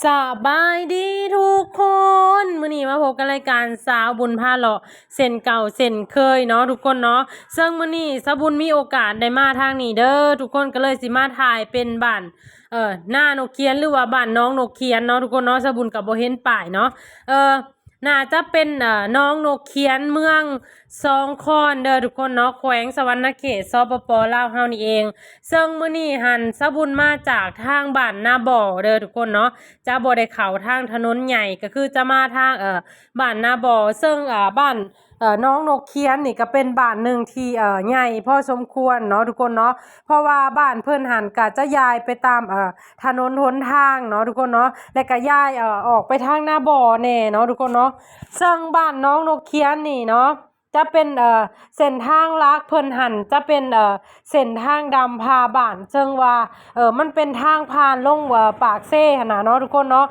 ສະບາຍດີທຸກຄົນ ມື້ນີ້ມາພົບກັບລາຍການສາວບຸນພາເລາະເຊັ່ນເກົ່າເຊັ່ນເຄີຍເນາະທຸກຄົນເນາະ. ເຊິ່ງມື້ນີ້ສາວບຸນມີໂອກາດໄດ້ມາທາງນີ້ເດີທຸກຄົນ ກໍເລີຍຊິມາຖ່າຍເປັນບ້ານ ເອີ ນານົກຂຽນ ຫຼືວ່າບ້ານໜອງນົກຂຽນເນາະທຸກຄົນເນາະ. ສາວບຸນກໍບໍ່ເຫັນປ້າຍເນາະ ເອີ ໜ້າຈະເປັນ ເອີ ໜອງນົກຂຽນ ເມືອງສອງຄອນເດີທຸກຄົນເນາະ ແຂວງສະຫວັນນະເຂດ ສປປ ລາວເຮົານີ້ເອງ. ເຊິ່ງມື້ນີ້ຫັ້ນສາວບຸນມາຈາກທາງບ້ານນາບໍ່ເດີທຸກຄົນເນາະ ຈະບໍ່ໄດ້ເຂົ້າທາງຖະໜົນໃຫຍ່ ກໍຄືຈະມາທາງ ເອີ ບ້ານນາບໍ່. ເຊິ່ງ ເອີ ບ້ານ ເອີ ໜອງນົກຂຽນນີ້ກໍເປັນບ້ານໜຶ່ງທີ່ ເອີ ໃຫຍ່ພໍສົມຄວນເນາະທຸກຄົນເນາະ ເພາະວ່າບ້ານເພິ່ນຫັ້ນກໍຈະຍ່າຍໄປຕາມ ເອີ ຖະໜົນຫົນທາງເນາະທຸກຄົນເນາະ ແລະກໍຍ່າຍ ເອີ ອອກໄປທາງນາບໍ່ແດ່ເນາະທຸກຄົນເນາະ. ເຊິ່ງບ້ານໜອງນົກຂຽນນີ້ເນາະ ຈະເປັນ ເອີ ເສັ້ນທາງຫຼັກເພິ່ນຫັ້ນຈະເປັນ ເອີ ເສັ້ນທາງດຳພາບ້ານ ເຊິ່ງວ່າ ເອີ ມັນເປັນທາງຜ່ານລົງ ເອີ ປາກເຊຫັ້ນນະເນາະທຸກຄົນເນາະ.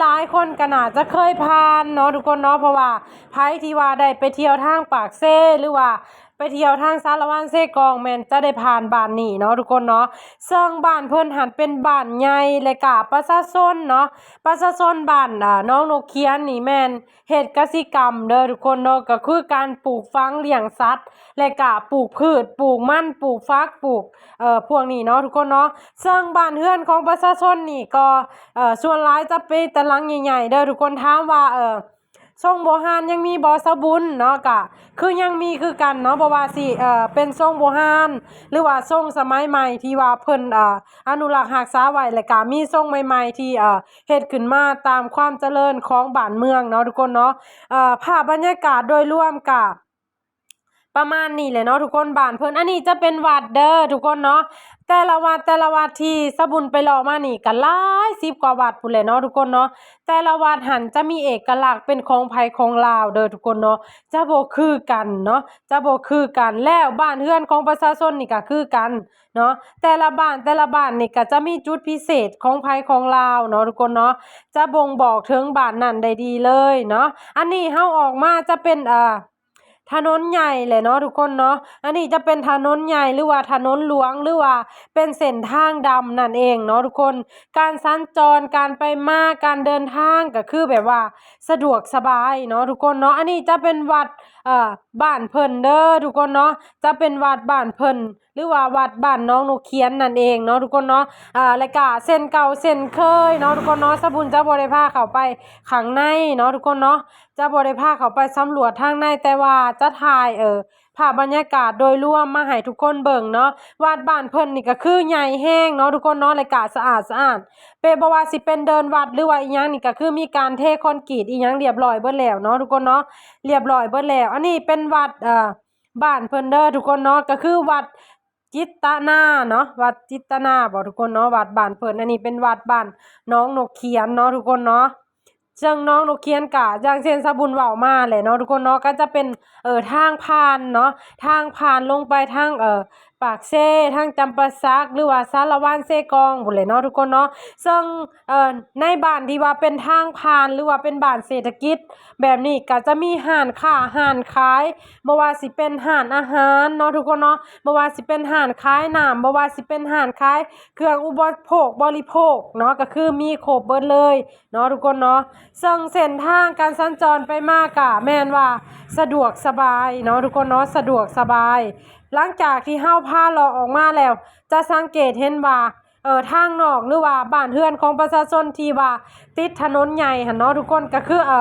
ຫຼາຍໆຄົນກໍໜ້າຈະເຄີຍຜ່ານເນາະທຸກຄົນເນາະ ເພາະວ່າໃຜທີ່ວ່າໄດ້ໄປທ່ຽວທາງປາກເຊ ຫຼືວ່າໄປທ່ຽວທາງສາລະວັນເຊກອງ ແມ່ນຈະໄດ້ຜ່ານບ້ານນີ້ເນາະທຸກຄົນເນາະ. ເຊິ່ງບ້ານເພິ່ນຫັ້ນເປັນບ້ານໃຫຍ່ ແລະກະປະຊາຊົນເນາະ ປະຊາຊົນບ້ານ ອາ ໜອງນົກຂຽນນີ້ແມ່ນ ເຮັດກະສິກຳເດີທຸກຄົນເນາະ ກໍຄືການປູກຝັງລ້ຽງສັດ ແລະກະປູກພືດ ປູກມັນ ປູກຝັກ ປູກ ເອີ ພວກນີ້ເນາະທຸກຄົນເນາະ. ເຊິ່ງບ້ານເຮືອນຂອງປະຊາຊົນນີ້ກໍ ເອີ ສ່ວນຫຼາຍຈະເປັນແຕ່ຫຼັງໃຫຍ່ໆເດີທຸກຄົນ. ຖາມວ່າ ເອີ ຊົງໂບຮານຍັງມີບໍ່ສາວບຸນເນາະ? ກະຄືຍັງມີຄືກັນເນາະ ບໍ່ວ່າຊິ ເອີ ເປັນຊົງໂບຮານ ຫຼືວ່າຊົງສະໄໝໃໝ່ທີ່ວ່າເພິ່ນ ເອີ ອະນຸລັກຮັກສາໄວ້ ແລະກະມີຊົງໃໝ່ໆທີ່ ເອີ ເຮັດຂຶ້ນມາຕາມຄວາມຈະເລີນຂອງບ້ານເມືອງເນາະທຸກຄົນເນາະ. ເອີ ພາບບັນຍາກາດໂດຍລວມກະປະມານນີ້ແຫຼະເນາະທຸກຄົນ ບ້ານເພິ່ນ. ອັນນີ້ຈະເປັນວັດເດີທຸກຄົນເນາະ ແຕ່ລະວັດ ແຕ່ລະວັດທີ່ສາວບຸນໄປເລາະມານີ້ກະຫຼາຍສິບກວ່າວັດພຸ້ນແຫຼະເນາະທຸກຄົນເນາະ. ແຕ່ລະວັດຫັ້ນຈະມີເອກະລັກເປັນຂອງໃຜຂອງລາວເດີທຸກຄົນເນາະ ຈະບໍ່ຄືກັນເນາະ ຈະບໍ່ຄືກັນ. ແລ້ວບ້ານເຮືອນຂອງປະຊາຊົນນີ້ກະຄືກັນ ເນາະ ແຕ່ລະບ້ານ ແຕ່ລະບ້ານນີ້ກະຈະມີຈຸດພິເສດຂອງໃຜຂອງລາວເນາະທຸກຄົນເນາະ ຈະບົ່ງບອກເຖິງບ້ານນັ້ນໄດ້ດີເລີຍເນາະ. ອັນນີ້ເຮົາອອກມາຈະເປັນ ເອີ ຖະໜົນໃຫຍ່ແຫຼະເນາະທຸກຄົນເນາະ. ອັນນີ້ຈະເປັນຖະໜົນໃຫຍ່ ຫຼືວ່າຖະໜົນຫຼວງ ຫຼືວ່າເປັນເສັ້ນທາງດຳນັ້ນເອງເນາະທຸກຄົນ. ການສັນຈອນ ການໄປມາ ການເດີນທາງ ກໍຄືແບບວ່າສະດວກສະບາຍເນາະທຸກຄົນເນາະ. ອັນນີ້ຈະເປັນວັດ ເອີ ບ້ານເພິ່ນເດີທຸກຄົນເນາະ ຈະເປັນວັດບ້ານເພິ່ນ ຫຼືວ່າວັດບ້ານໜອງນົກຂຽນນັ້ນເອງເນາະທຸກຄົນເນາະ. ອາ ແລະກະເຊັ່ນເກົ່າເຊັ່ນເຄີຍເນາະທຸກຄົນເນາະ ສາວບຸນຈະບໍ່ໄດ້ພາເຂົ້າໄປຂ້າງໃນເນາະທຸກຄົນເນາະ ຈະບໍ່ໄດ້ພາເຂົ້າໄປສຳຫຼວດທາງໃນ ແຕ່ວ່າຈະຖ່າຍ ເອີ ພາບບັນຍາກາດໂດຍລວມມາໃຫ້ທຸກຄົນເບິ່ງເນາະ. ວັດບ້ານເພິ່ນນີ້ກໍຄືໃຫຍ່ແຮງເນາະທຸກຄົນເນາະ ແລະກະສະອາດສະອ້ານ ເປັນ ບໍ່ວ່າຊິເປັນເດີ່ນວັດ ຫຼືວ່າອີ່ຫຍັງນີ້ ກໍຄືມີການເທຄອນກຣີດອີ່ຫຍັງລຽບຮ້ອຍເບິດແລ້ວເນາະທຸກຄົນເນາະ ລຽບຮ້ອຍເບິດແລ້ວ. ອັນນີ້ເປັນວັດ ເອີ ບ້ານເພິ່ນເດີທຸກຄົນເນາະ ກໍຄືວັດຈິດຕະນາເນາະ ວັດຈິດຕະນາບໍທຸກຄົນເນາະ ວັດບ້ານເພິ່ນ. ອັນນີ້ເປັນວັດບ້ານໜອງນົກຂຽນເນາະທຸກຄົນເນາະ. ເຊິ່ງໜອງນົກຂຽນກະຢ່າງເຊັ່ນສາວບຸນເວົ້າມາແຫຼະເນາະທຸກຄົນເນາະ ກໍຈະເປັນ ເອີ ທາງຜ່ານເນາະ ທາງຜ່ານລົງໄປທາງ ເອີ ປາກເຊ ທາງຈຳປາສັກ ຫຼືວ່າສາລະວັນເຊກອງພຸ້ນແຫຼະເນາະທຸກຄົນເນາະ. ເຊິ່ງ ເອີ ໃນບ້ານທີ່ວ່າເປັນທາງຜ່ານ ຫຼືວ່າເປັນບ້ານເສດຖະກິດແບບນີ້ ກໍຈະມີຮ້ານຄ້າຮ້ານຂາຍ ບໍ່ວ່າຊິເປັນຮ້ານອາຫານເນາະທຸກຄົນເນາະ ບໍ່ວ່າຊິເປັນຮ້ານຂາຍນ້ຳ ບໍ່ວ່າຊິເປັນຮ້ານຂາຍເຄື່ອງອຸປະໂພກບໍລິໂພກເນາະ ກໍຄືມີຄົບເບິດເລີຍເນາະທຸກຄົນເນາະ. ເຊິ່ງເສັ້ນທາງການສັນຈອນໄປມາກະແມ່ນວ່າສະດວກສະບາຍເນາະທຸກຄົນເນາະ ສະດວກສະບາຍ. ຫຼັງຈາກທີ່ເຮົາພາເລາະອອກມາແລ້ວ ຈະສັງເກດເຫັນວ່າ ເອີ ທາງນອກ ຫຼືວ່າບ້ານເຮືອນຂອງປະຊາຊົນທີ່ວ່າຕິດຖະໜົນໃຫຍ່ຫັ້ນເນາະທຸກຄົນ ກໍຄື ເອີ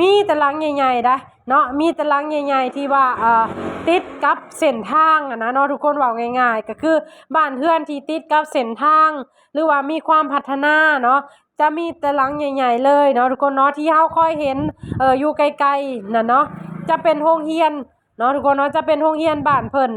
ມີແຕ່ຫຼັງໃຫຍ່ໆໄດ໋ເນາະ ມີແຕ່ຫຼັງໃຫຍ່ໆທີ່ວ່າ ເອີ ຕິດກັບເສັ້ນທາງຫັ້ນນະເນາະທຸກຄົນ. ເວົ້າງ່າຍໆ ກໍຄືບ້ານເຮືອນທີ່ຕິດກັບເສັ້ນທາງ ຫຼືວ່າມີຄວາມພັດທະນາເນາະ ຈະມີແຕ່ຫຼັງໃຫຍ່ໆເລີຍເນາະທຸກຄົນເນາະ ທີ່ເຮົາຄ່ອຍເຫັນ ເອີ ຢູ່ໄກໆນັ້ນເນາະ ຈະເປັນໂຮງຮຽນເນາະທຸກຄົນເນາະ ຈະເປັນໂຮງຮຽນບ້ານເພິ່ນ.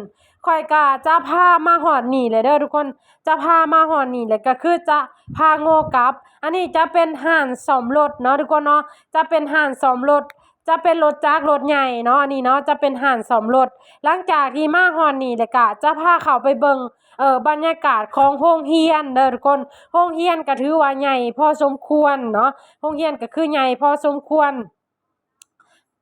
ຂ້ອຍກະຈະພາມາຮອດນີ້ແຫຼະເດີທຸກຄົນ ຈະພາມາຮອດນີ້ແຫຼະ ກໍຄືຈະພາໂງ່ກັບ. ອັນນີ້ຈະເປັນຮ້ານສ້ອມລົດເນາະທຸກຄົນເນາະ ຈະເປັນຮ້ານສ້ອມລົດ ຈະເປັນລົດຈັກລົດໃຫຍ່ເນາະ ອັນນີ້ເນາະ ຈະເປັນຮ້ານສ້ອມລົດ. ຫຼັງຈາກທີ່ມາຮອດນີ້ແລ້ວກະຈະພາເຂົ້າໄປເບິ່ງ ເອີ ບັນຍາກາດຂອງໂຮງຮຽນເດີທຸກຄົນ. ໂຮງຮຽນກໍຖືວ່າໃຫຍ່ພໍສົມຄວນເນາະ ໂຮງຮຽນກໍຄືໃຫຍ່ພໍສົມຄວນ.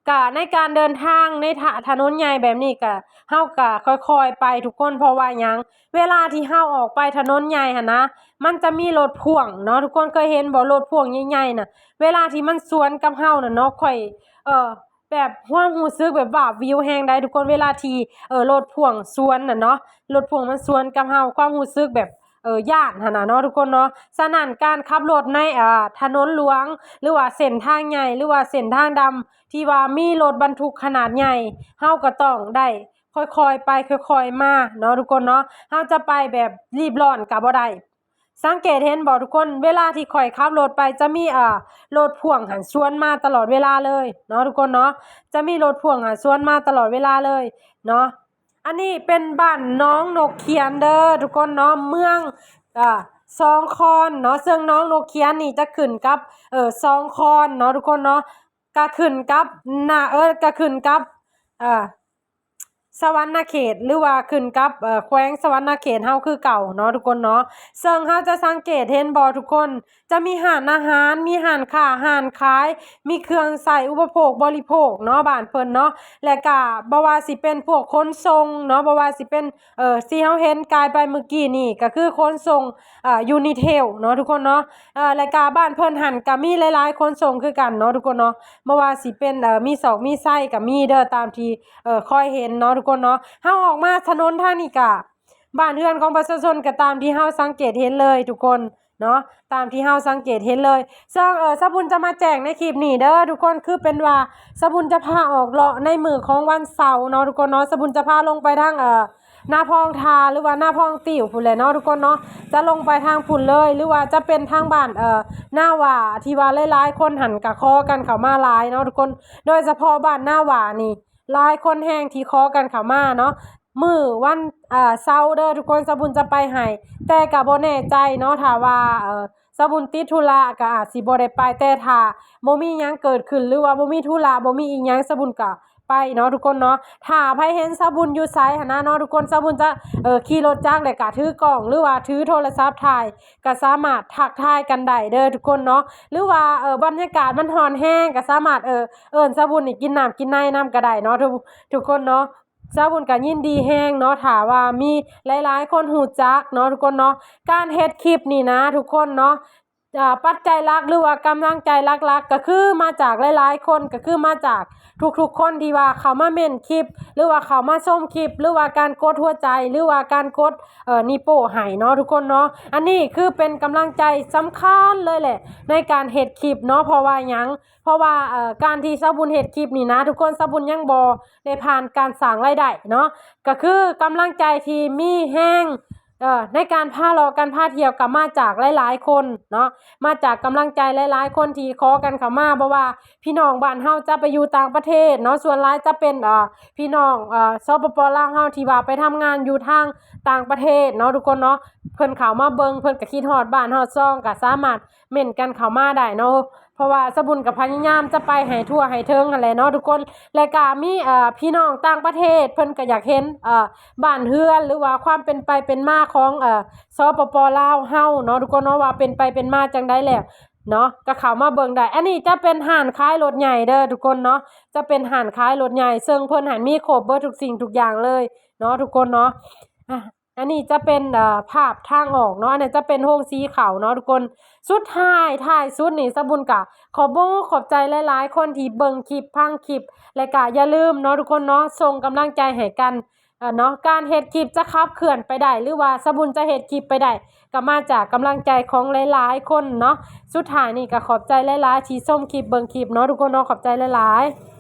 ກະໃນການເດີນທາງໃນຖະ ຖະໜົນໃຫຍ່ແບບນີ້ກະ ເຮົາກະຄ່ອຍໆໄປທຸກຄົນ ເພາະວ່າຫຍັງ ເວລາທີ່ເຮົາອອກໄປຖະໜົນໃຫຍ່ຫັ້ນນະ ມັນຈະມີລົດພ່ວງເນາະ ທຸກຄົນເຄີຍເຫັນບໍ່? ລົດພ່ວງໃຫຍ່ໆນະ ເວລາທີ່ມັນສວນກັບເຮົານະເນາະ ຂ້ອຍ ເອີ ແບບຄວາມຮູ້ສຶກແບບວາບວິວແຮງໃດ໋ທຸກຄົນ ເວລາທີ່ ເອີ ລົດພ່ວງສວນນະເນາະ ລົດພ່ວງມັນສວນກັບເຮົາ ຄວາມຮູ້ສຶກແບບ ເອີ ຢ້ານຫັ້ນນະເນາະທຸກຄົນເນາະ. ສະນັ້ນການຂັບລົດໃນ ເອີ ຖະໜົນຫຼວງ ຫຼືວ່າເສັ້ນທາງໃຫຍ່ ຫຼືວ່າເສັ້ນທາງດຳ ທີ່ວ່າມີລົດບັນທຸກຂະໜາດໃຫຍ່ ເຮົາກໍຕ້ອງໄດ້ຄ່ອຍໆໄປຄ່ອຍໆມາເນາະທຸກຄົນເນາະ. ເຮົາຈະໄປແບບຣີບຮ້ອນກໍບໍ່ໄດ້. ສັງເກດເຫັນບໍ່ທຸກຄົນ? ເວລາທີ່ຂ້ອຍຂັບລົດໄປຈະມີ ເອີ ລົດພ່ວງຫັ້ນສວນມາຕະຫຼອດເວລາເລີຍເນາະທຸກຄົນເນາະ ຈະມີລົດພ່ວງຫັ້ນສວນມາຕະຫຼອດເວລາເລີຍເນາະ. ອັນນີ້ເປັນບ້ານໜອງນົກຂຽນເດີທຸກຄົນເນາະ ເມືອງ ເອີ ຊອງຄອນເນາະ ເຊິ່ງໜອງນົກຂຽນນີ້ຈະຂຶ້ນກັບ ເອີ ຊອງຄອນເນາະທຸກຄົນເນາະ ກະຂຶ້ນກັບນະ ເອີ ກະຂຶ້ນກັບ ເອີ ສະຫວັນນະເຂດ ຫຼືວ່າຂຶ້ນກັບ ເອີ ແຂວງສະຫວັນນະເຂດເຮົາຄືເກົ່າເນາະທຸກຄົນເນາະ. ເຊິ່ງເຮົາຈະສັງເກດເຫັນບໍ່ທຸກຄົນ? ຈະມີຮ້ານອາຫານ ມີຮ້ານຄ້າຮ້ານຂາຍ ມີເຄື່ອງໃຊ້ອຸປະໂພກບໍລິໂພກເນາະ ບ້ານເພິ່ນເນາະ ແລະກະບໍ່ວ່າຊິເປັນພວກຂົນສົ່ງເນາະ ບໍ່ວ່າຊິເປັນ ເອີ ທີ່ເຮົາເຫັນກາຍໄປມື້ກີ້ນີ້ ກະຄືຂົນສົ່ງ ເອີ ຢູນິເທວເນາະທຸກຄົນເນາະ. ເອີ ແລະກະບ້ານເພິ່ນຫັ້ນກະມີຫຼາຍໆຂົນສົ່ງຄືກັນເນາະທຸກຄົນເນາະ ບໍ່ວ່າຊິເປັນ ເອີ ມີຊອກມີໄຊກະມີເດີ ຕາມທີ່ ເອີ ຂ້ອຍເຫັນເນາະທຸກຄົນເນາະ. ເຮົາອອກມາຖະໜົນທາງນີ້ກະ ບ້ານເຮືອນຂອງປະຊາຊົນກໍຕາມທີ່ເຮົາສັງເກດເຫັນເລີຍທຸກຄົນເນາະ ຕາມທີ່ເຮົາສັງເກດເຫັນເລີຍ. ເຊິ່ງ ເອີ ສາວບຸນຈະມາແຈ້ງໃນຄລິບນີ້ເດີທຸກຄົນ ຄືເປັນວ່າສາວບຸນຈະພາອອກເລາະໃນມື້ຂອງວັນເສົາເນາະທຸກຄົນເນາະ. ສາວບຸນຈະພາລົງໄປທາງ ເອີ ນາພອງທາ ຫຼືວ່ານາພອງຕິວພຸ້ນແຫຼະເນາະທຸກຄົນເນາະ ຈະລົງໄປທາງພຸ້ນເລີຍ ຫຼືວ່າຈະເປັນທາງບ້ານ ເອີ ນາຫວ້າ ທີ່ວ່າຫຼາຍໆຄົນຫັ້ນກະຂໍກັນເຂົ້າມາຫຼາຍເນາະທຸກຄົນ ໂດຍສະເພາະບ້ານນາຫວ້ານີ້ ຫຼາຍຄົນແຮງທີ່ຂໍກັນເຂົ້າມາເນາະ. ມື້ວັນ ເອີ ເສົາເດີທຸກຄົນ ສາວບຸນຈະໄປໃຫ້ ແຕ່ກະບໍ່ແນ່ໃຈເນາະ ຖ້າວ່າ ເອີ ສາວບຸນຕິດທຸລະກະອາດຊິບໍ່ໄດ້ໄປ ແຕ່ຖ້າບໍ່ມີຫຍັງເກີດຂຶ້ນ ຫຼືວ່າບໍ່ມີທຸລະ ບໍ່ມີອີ່ຫຍັງ ສາວບຸນກະໄປເນາະທຸກຄົນເນາະ. ຖ້າໃຜເຫັນສາວບຸນຢູ່ໃສຫັ້ນນະເນາະທຸກຄົນ ສາວບຸນຈະ ເອີ ຂີ່ລົດຈັກ ແລະກະຖືກ້ອງ ຫຼືວ່າຖືໂທລະສັບຖ່າຍ ກະສາມາດທັກທາຍກັນໄດ້ເດີທຸກຄົນເນາະ ຫຼືວ່າ ເອີ ບັນຍາກາດມັນຮ້ອນແຮງ ກະສາມາດ ເອີ ເອີ້ນສາວບຸນນີ້ກິນນ້ຳກິນໃນນຳກະໄດ້ເນາະ ທຸກ ທຸກຄົນເນາະ. ສາວບຸນກະຍິນດີແຮງເນາະ ຖ້າວ່າມີຫຼາຍໆຄົນຮູ້ຈັກເນາະທຸກຄົນເນາະ. ການເຮັດຄລິບນີ້ນະທຸກຄົນເນາະ ເອີ ປັດໄຈຫຼັກ ຫຼືວ່າກຳລັງໃຈຫຼັກໆ ກະຄືມາຈາກຫຼາຍໆຄົນ ກະຄືມາຈາກທຸກໆຄົນທີ່ວ່າເຂົ້າມາເມັ້ນຄລິບ ຫຼືວ່າເຂົ້າມາຊົມຄລິບ ຫຼືວ່າການກົດຫົວໃຈ ຫຼືວ່າການກົດ ເອີ ນິ້ວໂປ້ໃຫ້ເນາະທຸກຄົນເນາະ. ອັນນີ້ຄືເປັນກຳລັງໃຈສຳຄັນເລີຍແຫຼະໃນການເຮັດຄລິບເນາະ ເພາະວ່າຫຍັງ? ເພາະວ່າ ເອີ ການທີ່ສາວບຸນເຮັດຄລິບນີ້ນະທຸກຄົນ ສາວບຸນຍັງບໍ່ໄດ້ຜ່ານການສ້າງລາຍໄດ້ເນາະ ກະຄືກຳລັງໃຈທີ່ມີແຮງ ເອີ ໃນການພາເລາະກັນພາທ່ຽວກະມາຈາກຫຼາຍໆຄົນເນາະ ມາຈາກກຳລັງໃຈຫຼາຍໆຄົນທີ່ຂໍກັນເຂົ້າມາ ບໍ່ວ່າພີ່ນ້ອງບ້ານເຮົາຈະໄປຢູ່ຕ່າງປະເທດເນາະ ສ່ວນຫຼາຍຈະເປັນ ເອີ ພີ່ນ້ອງ ເອີ ສປປ ລາວເຮົາທີ່ວ່າໄປທຳງານຢູ່ທາງຕ່າງປະເທດເນາະທຸກຄົນເນາະ ເພິ່ນເຂົ້າມາເບິ່ງ ເພິ່ນກະຄິດຮອດບ້ານຮອດຊ່ອງ ກະສາມາດເມັ້ນກັນເຂົ້າມາໄດ້ເນາະ. ເພາະວ່າສາວບຸນກະພະຍາຍາມຈະໄປໃຫ້ທົ່ວໃຫ້ເຖິງຫັ້ນແຫຼະເນາະທຸກຄົນ ແລະກະມີ ເອີ ພີ່ນ້ອງຕ່າງປະເທດ ເພິ່ນກະຢາກເຫັນ ເອີ ບ້ານເຮືອນ ຫຼືວ່າຄວາມເປັນໄປເປັນມາຂອງ ເອີ ສປປ ລາວເຮົາເນາະທຸກຄົນເນາະ ວ່າເປັນໄປເປັນມາຈັ່ງໃດແລ້ວເນາະ ກະເຂົ້າມາເບິ່ງໄດ້. ອັນນີ້ຈະເປັນຮ້ານຂາຍລົດໃຫຍ່ເດີທຸກຄົນເນາະ ຈະເປັນຮ້ານຂາຍລົດໃຫຍ່ ເຊິ່ງເພິ່ນຫັ້ນມີຄົບເບິດທຸກສິ່ງທຸກຢ່າງເລີຍເນາະທຸກຄົນເນາະ. ອາ ອັນນີ້ຈະເປັນ ເອີ ພາບທາງອອກເນາະ ອັນນັ້ນຈະເປັນໂຮງສີເຂົ້າເນາະທຸກຄົນ. ສຸດທ້າຍ ທ້າຍສຸດນີ້ ສາວບຸນກະຂອບອົກຂອບໃຈຫຼາຍໆຄົນທີ່ເບິ່ງຄລິບ ຟັງຄລິບ ແລະກະຢ່າລືມເນາະທຸກຄົນເນາະ ສົ່ງກຳລັງໃຈໃຫ້ກັນ ເອີ ເນາະ ການເຮັດຄລິບຈະຂັບເຄື່ອນໄປໄດ້ ຫຼືວ່າສາວບຸນຈະເຮັດຄລິບໄປໄດ້ ກະມາຈາກກຳລັງໃຈຂອງຫຼາຍໆຄົນເນາະ. ສຸດທ້າຍນີ້ກະຂອບໃຈຫຼາຍໆທີ່ຊົມຄລິບ ເບິ່ງຄລິບເນາະທຸກຄົນເນາະ ຂອບໃຈຫຼາຍໆ.